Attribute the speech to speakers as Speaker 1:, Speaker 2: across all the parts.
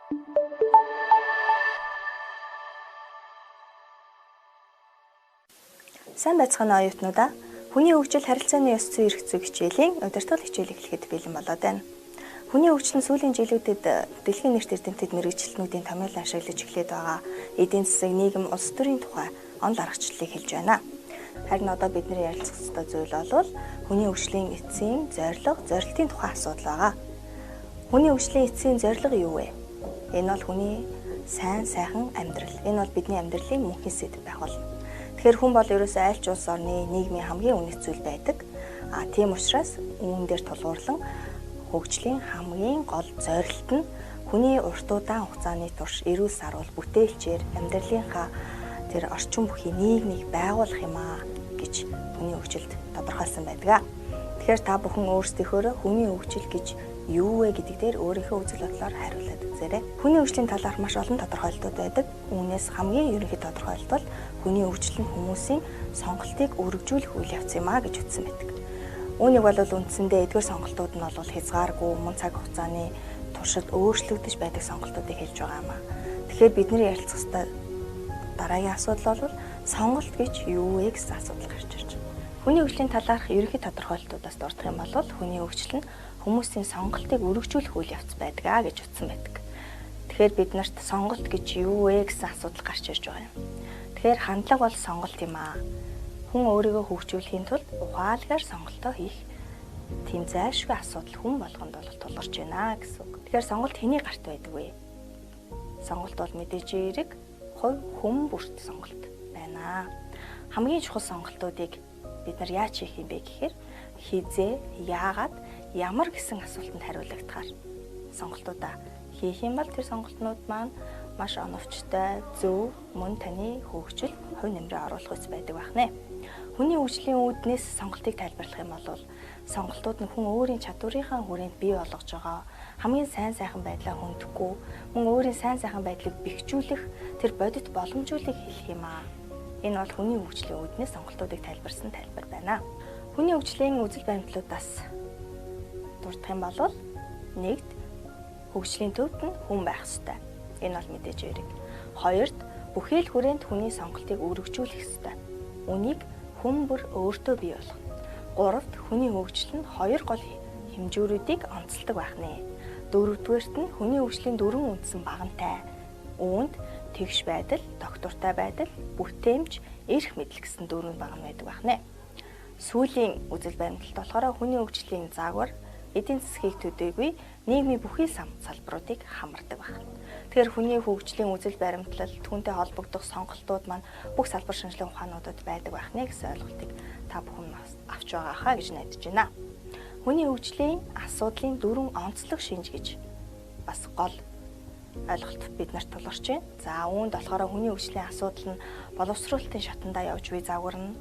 Speaker 1: Сайн байцгаана оюутнуудаа. Хүний хөгжил харилцааны ёс зүйн эрх зүй хичээлийн удирдгал хичээл эхлэхэд бэлэн болоод байна. Хүний хөгжил нь сүүлийн жилүүдэд дэлхийн нэрт эрдэмтэд мэргэжилтнүүдийн томьёолон ашиглаж эхлээд байгаа эдийн засаг, нийгэм, улс төрийн тухай онол аргачлалыг хэлж байна. Харин одоо бидний ярилцах ёстой зүйл бол хүний хөгжлийн эцсийн зорилго, зорилтын тухай асуудал байгаа. Хүний хөгжлийн эцсийн зорилго юу вэ? Энэ бол хүний сайн сайхан амьдрал. Энэ бол бидний амьдралын мөнхийн сэдэв байх болно. Тэгэхээр хүн бол ерөөсөө аль ч улс орны нийгмийн хамгийн үнэт зүйл байдаг. А тийм учраас үүн дээр тулгуурлан хөгжлийн хамгийн гол зорилт нь хүний урт удаан хугацааны турш эрүүл саруул бүтээлчээр амьдралынхаа тэр орчин бүхий нийгмийг байгуулах юм аа гэж хүний хөгжилд тодорхойлсон байдаг. Тэгэхээр та бүхэн өөрсдийнхөөрөө хүний хөгжил гэж юу вэ гэдэг дээр өөрийнхөө үзэл бодлоор хариулаад үзээрэй. Хүний хөгжлийн талаарх маш олон тодорхойлолтууд байдаг. Үүнээс хамгийн ерөнхий тодорхойлолт бол хүний хөгжил нь хүмүүсийн сонголтыг өргөжүүлэх үйл явц юм а гэж үзсэн байдаг. Үүнийг бол үндсэндээ эдгээр сонголтууд нь бол хязгааргүй мөн цаг хугацааны туршид өөрчлөгдөж байдаг сонголтуудыг хэлж байгаа юм а. Тэгэхээр бидний ярилцах ёстой дараагийн асуудал бол сонголт гэж юу вэ гэсэн асуудал гарч ирж байна. Хүний хөгжлийн талаарх ерөнхий тодорхойлолтуудаас дурдах юм бол хүний хөгжил нь хүмүүсийн сонголтыг өргөжүүлэх үйл явц байдаг а гэж утсан байдаг. Тэгэхээр бид нарт сонголт гэж юу вэ гэсэн асуудал гарч ирж байгаа юм. Тэгэхээр хандлага бол сонголт юм аа. Хүн өөрийгөө хөгжүүлэхийн тулд ухаалгаар сонголтоо хийх тийм зайлшгүй асуудал хүн болгонд бол тулгарч байна гэсэн үг. Тэгэхээр сонголт хэний гарт байдаг вэ? Сонголт бол мэдээж хэрэг хувь хүн бүрт сонголт байна. Хамгийн чухал сонголтуудыг бид нар яаж хийх юм бэ гэхээр хизээ, яагаад, ямар гэсэн асуултанд хариулагдахаар сонголтуудаа хийх юм бол тэр сонголтнууд маань маш оновчтой, зөв, мөн таны хөгжил хувь нэмрээ оруулах үс байдаг байх нэ. Хүний хөгжлийн үүднээс сонголтыг тайлбарлах юм бол сонголтууд нь хүн өөрийн чадварынхаа хүрээнд бий болгож байгаа хамгийн сайн сайхан байдлаа хөндөхгүй, мөн өөрийн сайн сайхан байдлыг бэхжүүлэх тэр бодит боломжуулыг хэлэх юм аа. Энэ бол хүний хөгжлийн үүднээс сонголтуудыг тайлбарсан тайлбар байна. Хүний хөгжлийн үзэл баримтлуудаас дурдах юм бол нэгд хөгжлийн төвд нь хүн байх ёстой. Энэ бол мэдээж хэрэг. Хоёрт бүхий л хүрээнд хүний сонголтыг өргөжүүлэх ёстой. Үнийг хүн бүр өөртөө бий болгоно. Гуравт хүний хөгжил нь хоёр гол хэмжүүрүүдийг онцолдог байх нэ. Дөрөвдүгээрт нь хүний хөгжлийн дөрвөн үндсэн баганатай. Үүнд тэгш байдал, тогтвортой байдал, бүтээмж, эрх мэдэл гэсэн дөрвөн багана байдаг байх нэ. Сүүлийн үзэл баримтлалт болохоор хүний хөгжлийн загвар эдийн засгийг төдийгүй нийгмийн бүхий салбаруудыг хамардаг байна. Тэгэхээр хүний хөгжлийн үзэл баримтлал, түүнтэй холбогдох сонголтууд маань бүх салбар шинжилгээ ухаануудад байдаг байх нэ гэсэн ойлголтыг та бүхэн авч байгаа хаа гэж найдаж байна. Хүний хөгжлийн асуудлын дөрвөн онцлог шинж гэж бас гол ойлголт бид нарт тулгарч байна. За үүнд болохоор хүний хөгжлийн асуудал нь боловсруулалтын шатандаа явж буй загвар нь,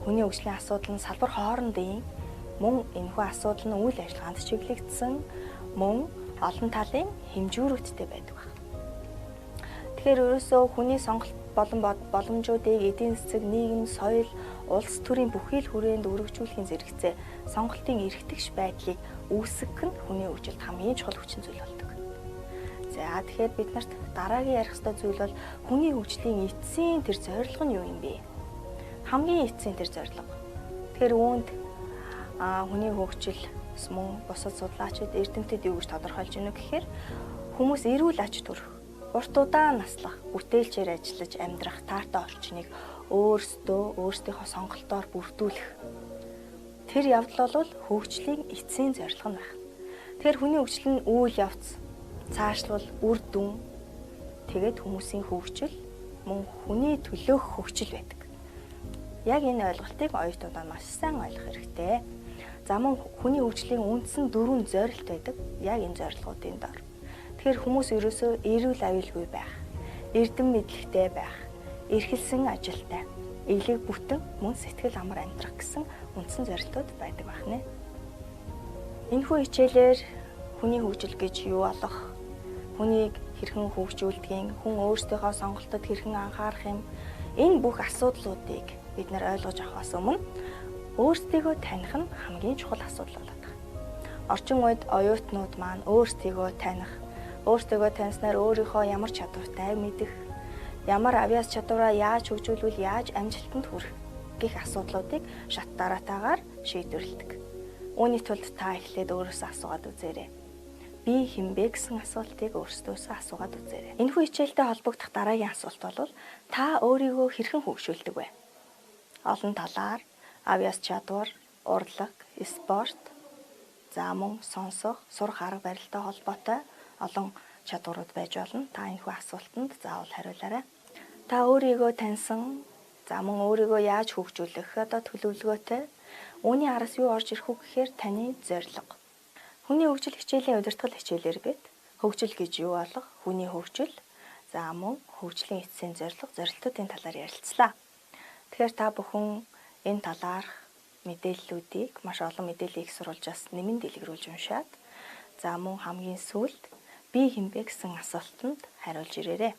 Speaker 1: хүний хөгжлийн асуудал нь салбар хоорондын мөн энэхүү асуудал нь үйл ажиллагаанд чиглэгдсэн мөн олон талын хэмжүүрүүдтэй байдаг байна. Тэгэхээр ерөөсөө хүний сонголт болон боломжуудыг эдийн засаг, нийгэм, соёл, улс төрийн бүхий л хүрээнд өргөжүүлэхийн зэрэгцээ сонголтын эрхтгш байдлыг үүсгэх нь хүний хөгжилд хамгийн чухал хүчин зүйл болдог. За тэгэхээр бид нарт дараагийн ярих ёстой зүйл бол хүний хөгжлийн эцсийн тэр зорилго нь юу юм бэ? Хамгийн эцсийн тэр зорилго. Тэгэхээр үүнд хүний хөгжил мөн бусад судлаачид эрдэмтэд юу гэж тодорхойлж байна гэхээр хүмүүс эрүүл ач төрөх, урт удаан наслах, бүтээлчээр ажиллаж амьдрах таартай орчныг өөрсдөө өөрсдийнхөө сонголтоор бүрдүүлэх. Тэр явдал бол хөгжлийн эцсийн зорилго нь байна. Тэгэхээр хүний хөгжил нь үйл явц, цаашлбал үр дүн, тэгээд хүмүүсийн хөгжил мөн хүний төлөөх хөгжил байдаг. Яг энэ ойлголтыг оюутнуудаа маш сайн ойлгох хэрэгтэй. За мөн хүний хөгжлийн үндсэн дөрвөн зорилт байдаг. Яг энэ зорилгоудын дор. Тэгэхээр хүмүүс ерөөсөө эрүүл аюулгүй байх, эрдэм мэдлэгтэй байх, эрхэлсэн ажилтай, эелэг бүтэн мөн сэтгэл амар амьдрах гэсэн үндсэн зорилтууд байдаг байх нэ. Энэхүү хичээлээр хүний хөгжил гэж юу болох, хүнийг хэрхэн хөгжүүлдгийг, хүн өөрсдийнхөө сонголтод хэрхэн анхаарах юм, энэ бүх асуудлуудыг бид нар ойлгож авахаас өмнө өөрсдийгөө таних нь хамгийн чухал асуудал болоод байна. Орчин үед оюутнууд маань өөрсдийгөө таних, Өөртөөгөө таньснаар өөрийнхөө ямар чадвартай мэдэх, ямар авьяас чадвараа яаж хөгжүүлвэл яаж амжилтанд хүрэх гэх асуудлуудыг шат дараатаагаар шийдвэрлэдэг. Үүний тулд та эхлээд өөрөөсөө асуугаад үзээрэй. Би хэн бэ гэсэн асуултыг өөрсдөөсөө асуугаад үзээрэй. Энэхүү хичээлтэй холбогдох дараагийн асуулт бол та өөрийгөө хэрхэн хөгжүүлдэг вэ? Олон талаар авьяас чадвар, урлаг, спорт, за мөн сонсох, сурах арга барилтай холбоотой олон чадварууд байж болно. Та энэхүү асуултанд заавал хариулаарай. Та өөрийгөө таньсан, за мөн өөрийгөө яаж хөгжүүлэх одоо төлөвлөгөөтэй үүний араас юу орж ирэх үү гэхээр таны зорилго. Хүний хөгжил хичээлийн удирдгал хичээлээр бид хөгжил гэж юу болох, хүний хөгжил, за мөн хөгжлийн эцсийн зорилго, зорилтуудын талаар ярилцлаа. Тэгэхээр та бүхэн энэ талаарх мэдээллүүдийг маш олон мэдээллийг их сурвалжаас нэмэн дэлгэрүүлж уншаад за мөн хамгийн сүүлд би хэн бэ гэсэн асуултанд хариулж ирээрэй.